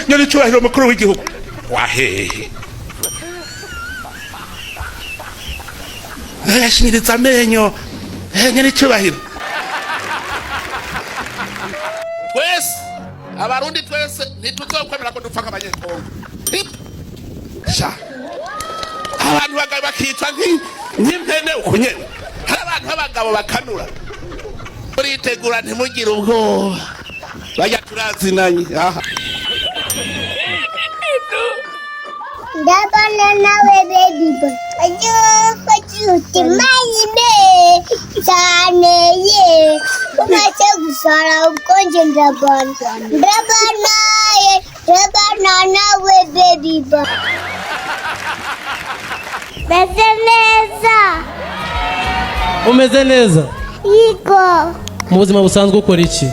Nyiricyubahiro mukuru w'igihugu wahehe yashinyiriza amenyo, nyiricyubahiro. Twese Abarundi, twese ntituzokwemera ko dupfa nk'Abanyekongo. Sha, abantu bagabo bakicwa nk'impene uku nyene. Hari abantu b'abagabo bakanura. Muritegura, ntimugire ubwoba, bajya turazinanye aha. Ndabona nawe baby boy agiye mayime cyane ye umaze gusara ubwo nje ndabona, ndabona ye, ndabona nawe baby boy. Meze neza. Umeze neza? Yego. Mu buzima busanzwe ukora iki?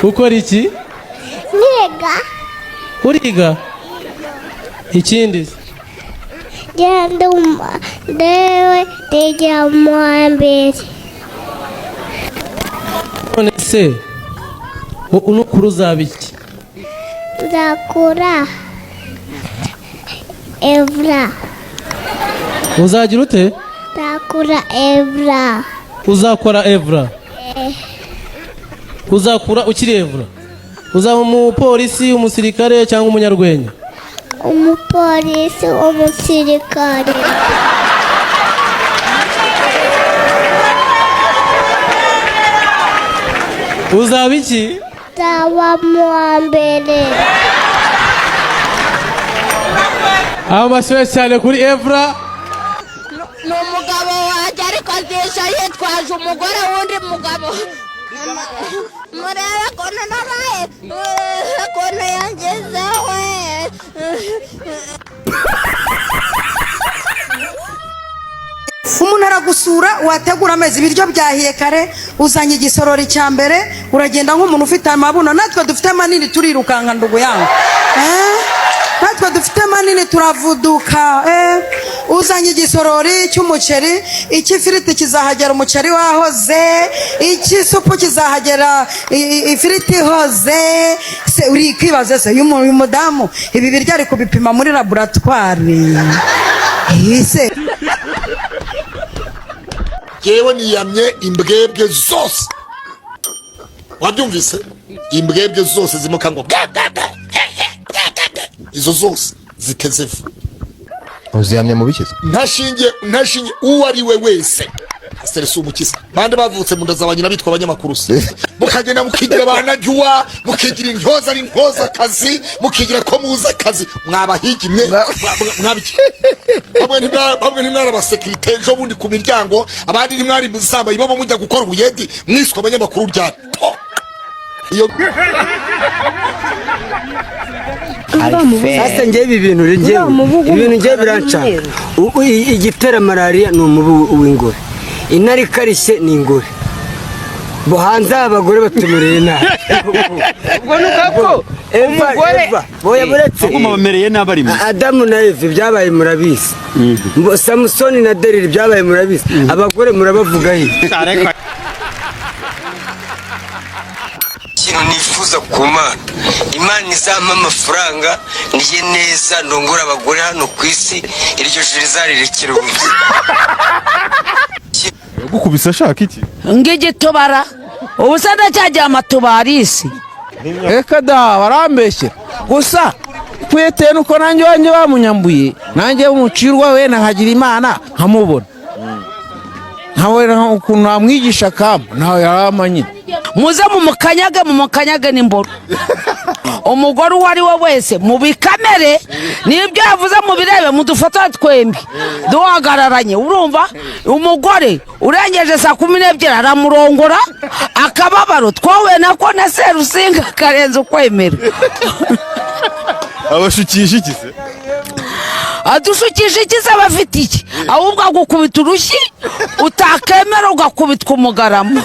Ukora iki? Niga. Uriga? Ikindi? Genda ndewe ndijya mu wa mbere. None se nukura uzaba iki? Nzakura Evra. Uzagira ute? Nzakura Evra. Uzakora Evra? Uzakura ukiri Evra, uzaba umupolisi, umusirikare cyangwa umunyarwenya? Umupolisi, umusirikare. Uzaba iki? Nzaba mu wa mbere. Amashyi cyane kuri Evra. Ni umugabo wanjye, ariko azisha yitwaje umugore w'undi mugabo. Murebe ukuntu nabaye, ukuntu yangezeho. Umuntu aragusura, wategura amezi, ibiryo byahiye kare, uzanye igisorori cya mbere, uragenda nk'umuntu ufite amabuno. Natwe dufite manini turirukanka, ndugu yangu, eh? Natwe dufite manini turavuduka, eh? Uzanye igisorori cy'umuceri, icy'ifiriti kizahagera umuceri wahoze, icy'isupu kizahagera ifiriti ihoze. Se uri kwibaza se uyu mudamu ibi biryo ari kubipima muri laboratwari se? Jewe niyamye imbwebwe zose, wabyumvise? Imbwebwe zose zimuka ngo bwa bwa bwa, he, he, bwa, bwa, bwa. Izo zose ziteze ivu. Uziyamye mu bikiza. Ntashingiye uwo ari we wese. Pasiteri si umukiza. Bande bavutse mu nda za ba nyina bitwa abanyamakuru se? Mukagenda mukigira ba najua, mukigira intyoza, ari intyoza akazi, mukigira ko muzi akazi. Mwabahigi mwe, mwabiki? Bamwe ntimwari abasekirite ejo bundi ku miryango, abandi ntimwari muzambaye ibobo mujya gukora ubuyedi, mwiswe abanyamakuru rya to iyo. Sasa njyewe ibi bintu, njyewe ibintu njyewe birancanga. Igitera malariya ni umubu w'ingore, intare ikarishye ni ingore. Bo hanze aha abagore batumereye nabi. Ubwo ni uko Eva, umugore Eva, boya buretse. Ahubwo bamereye nabi arimo. Adamu na Eva ibyabaye murabizi. Samusoni na Delila ibyabaye murabizi. Abagore murabavuga he? Ikintu nifuza ku Mana, Imana izampa amafaranga, ndye neza, ndongore abagore hano ku isi, iryo joro rizarirekere ubusa. Yagukubise ashaka iki? Ng'igitubara, ubu se ndacyagiye amatubarisi? Reka da, barambeshyera gusa. Kweteye nuko nanjye wanjye bamunyambuye, nanjye umucirwa we nkagira Imana nkamubona, nkabona ukuntu namwigisha akamba nawe yarama nyine. Muze mumukanyage, mumukanyage n'imboro. Umugore uwo ari we wese mubikamere, nibyo yavuze mubirebe, mudufata twembi duhagararanye. Urumva, umugore urengeje saa 12 aramurongora. Akababaro twowe nako na Serusinga karenze ukwemera. Abashukisha iki se? Adushukisha iki se? Aba afite iki? Ahubwo agukubita urushyi, utakemera ugakubitwa umugarama.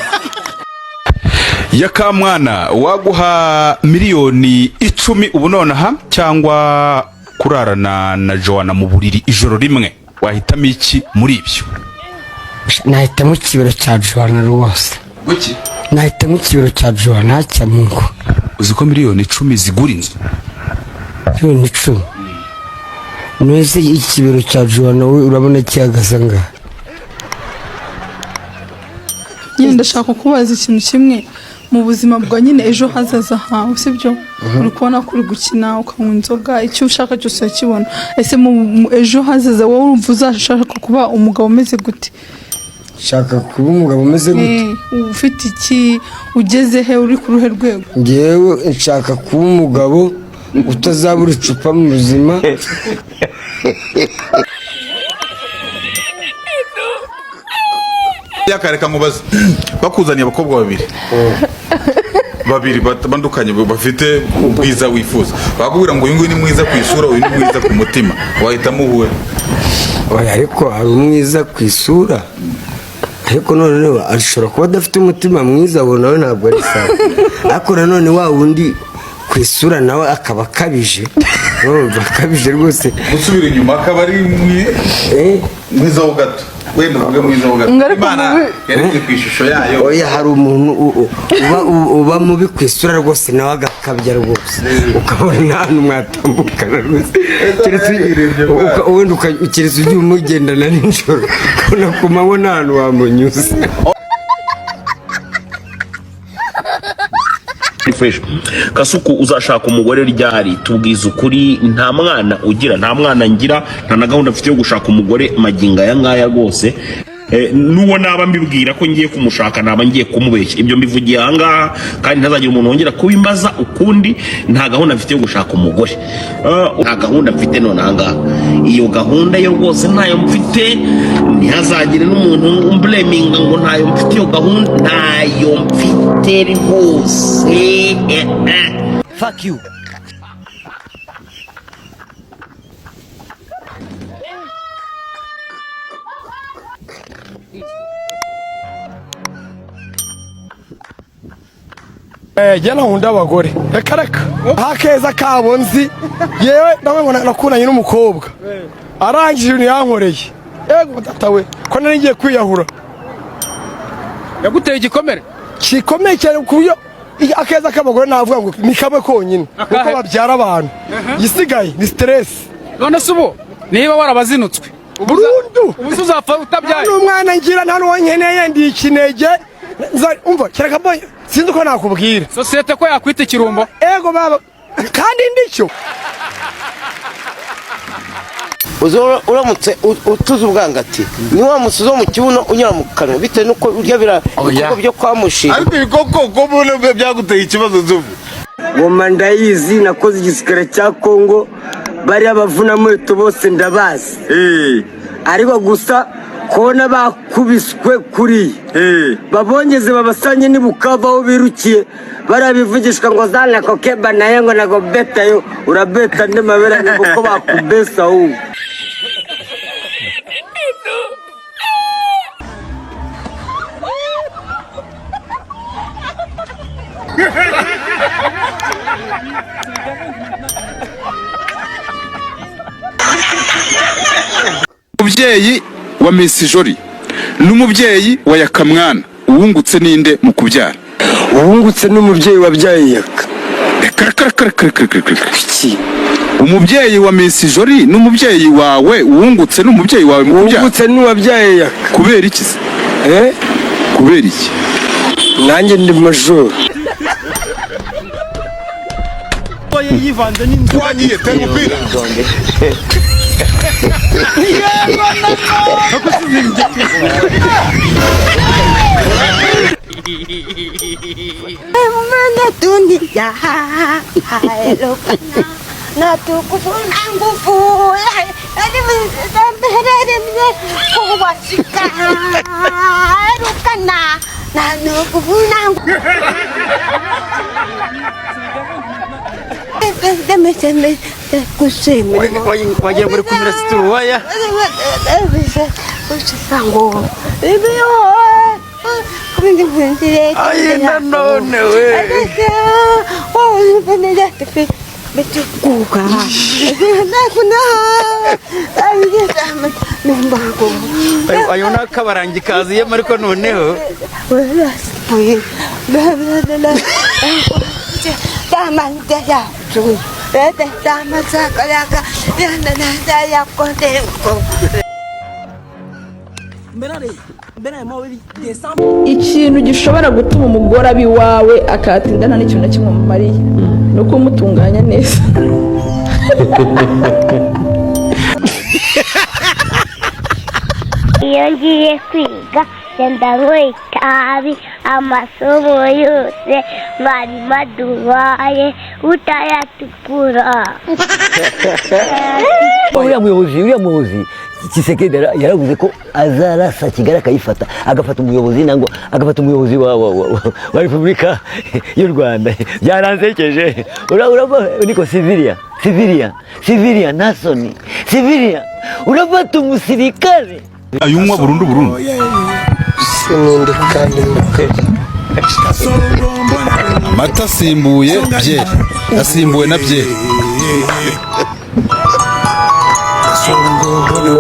Yakamwana, waguha miliyoni 10 ubu nonaha cyangwa kurarana na Joanna mu buriri ijoro rimwe, wahitamo iki muri ibyo? Nahitamo ikibero cya Joanna rwose. Guki? Nahitamo ikibero cya Joana cya Mungu. Uzi ko miliyoni 10 zigura inzu? Miliyoni 10 nese ikibero cya Joana we urabona gihagaze angahe? Nyine ndashaka kubaza ikintu kimwe mu buzima bwa nyine ejo hazaza hawe, sibyo? Uri kubona ko uri gukina, ukanywa inzoga, icyo ushaka cyose urakibona. Ese mu ejo hazaza wowe urumva uzashaka kuba umugabo umeze gute? Shaka kuba umugabo umeze gute? Ufite iki, ugeze he, uri ku ruhe rwego? Ngewe nshaka kuba umugabo utazabura icupa mu buzima. Yakareka nkubaze, bakuzaniye abakobwa babiri babiri batandukanye bafite ubwiza wifuza, bakubwira ngo uyu nguyu ni mwiza ku isura, uyu ni mwiza ku mutima, wahitamo uwuhe? Oya, ariko hari umwiza ku isura, ariko noneho ashobora kuba adafite umutima mwiza, uwo nawe ntabwo ari sawa. Ariko nanone wa wundi ku isura nawe akaba akabije, urumva akabije rwose. Gusubira inyuma akaba ari mwiza ho gato, wenda uvuge mwiza ho gato. Ngo ariko Imana yaremye ku ishusho yayo. Oya, hari umuntu uba mubi ku isura rwose, nawe agakabya rwose, ukabona nta hantu mwatambukana rwose, keretse wenda keretse ugiye umugendana nijoro, ukabona ku manywa nta hantu wamunyuze. Fresh Kasuku, uzashaka umugore ryari? Tubwiza ukuri, nta mwana ugira? Nta mwana ngira, nta na gahunda mfite yo gushaka umugore magingo aya ngaya rwose. N'uwo naba mbibwira ko ngiye kumushaka naba ngiye kumubeshya. Ibyo mbivugiye aha ngaha kandi ntazagira umuntu wongera kubimbaza ukundi. Nta gahunda mfite yo gushaka umugore. Nta gahunda mfite none aha ngaha, iyo gahunda yo rwose ntayo mfite. Ntihazagire n'umuntu umbleminga ngo ntayo mfite. Iyo gahunda ntayo mfite rwose. Fuck you. Jye nkunda abagore, reka reka, nta keza kabo nzi. Yewe, ndabona nakundanye n'umukobwa, arangije ibintu yankoreye, yego data we, ko nari ngiye kwiyahura. Yaguteye igikomere gikomeye cyane, ku buryo akeza k'abagore navuga ngo ni kamwe konyine, kuko babyara abantu, igisigaye ni stress. None se ubu niba warabazinutswe burundu, ubu se uzapfa utabyaye? Nta n'umwana ngira, nta n'uwo nkeneye, ndi ikinege. Umva, kereka mbonye, sinzi uko nakubwira. Sosiyete ko yakwita ikirumbo? Ego baba, kandi ndicyo. Uzi uramutse utuze ubwangati ni wa musuzi wo mu kibuno unyura mu kanwa, bitewe n'uko urya biriya ibikorwa byo kwa Mushinga. Ariko ibikoko ko mbona byaguteye ikibazo, Nzovu? Ngoma ndayizi, nakoze igisirikare cya Kongo, bariya bavunamuheto bose ndabazi, ariko gusa kubona bakubiswe kuriya babongeze babasanye nibukava aho birukiye, bariya bivugishwa ngo za nakokeba nayo ngo nagobetayo, urabeta andi mabere ni kuko bakubesa ahubwo. Umubyeyi wa Miss Jolly n'umubyeyi wa Yakamwana, uwungutse ninde mu kubyara? Uwungutse n'umubyeyi wabyaye Yaka. Reka reka reka reka reka reka reka. Umubyeyi wa Miss Jolly n'umubyeyi wawe, uwungutse n'umubyeyi wawe mu kubyara? Uwungutse n'uwabyaye Yaka. Kubera iki se? Kubera iki? Nanjye ndi majoro. Yivanze n'inzu. Twagiye, tera umupira. Dunia natukufuna nguvu kuwashika nanukufuna. Wagira ngo uri kumira situruwaya. Ayi, nanone we. Ayo ni akabarangi kaziyemo ariko noneho Ikintu gishobora gutuma umugore aba iwawe akatinda nta n'ikintu na kimwe umumariye ni uko umutunganya neza. Iyo ngiye kwiga ngenda nywa itabi, amasomo yose mwarimu aduhaye utayatukura. Uriya muyobozi Tshisekedi yaravuze ko azarasa Kigali akayifata, agafata umuyobozi nangwa agafata umuyobozi wa Repubulika y'u Rwanda. Byaransekeje. Urabona niko civilian nasoni civilian urafata umusirikare. Ayunywa burundu burundu. Sininde kandi. Amata asimbuye byeri, asimbuwe na byeri.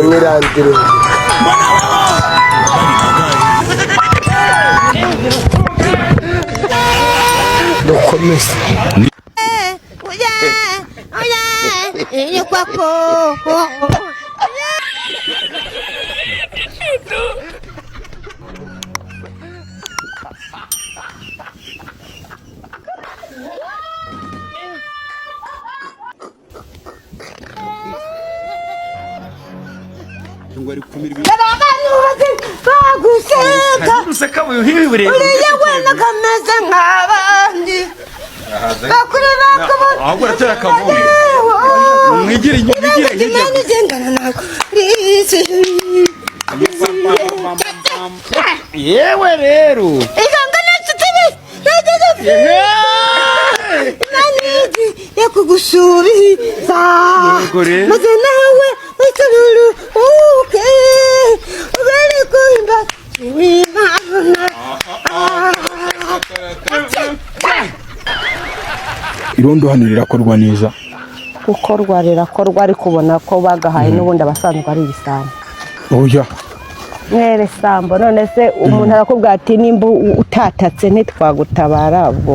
Nirandire. Dukomeze. Baguseka. Useka buhibure. Uriya wena kameze nk'abandi bakuru bakubona. Ahubwo uratera akavumbi. Mwigire inyuma, mwigire hirya. Imana igendana nawe risi. Yewe rero. Ihangane nshuti nageze. Imana igiye kugusubiza. Yego rero. Maze nawe usururuke ubere kuhimba w'Imana. Irondo hano rirakorwa neza? Gukorwa rirakorwa, ariko ubona ko bagahaye n'ubundi abasanzwe ari ibisambo. Oya. Mwere sambo, none se umuntu arakubwira ati nimba utatatse ntitwagutabara ubwo.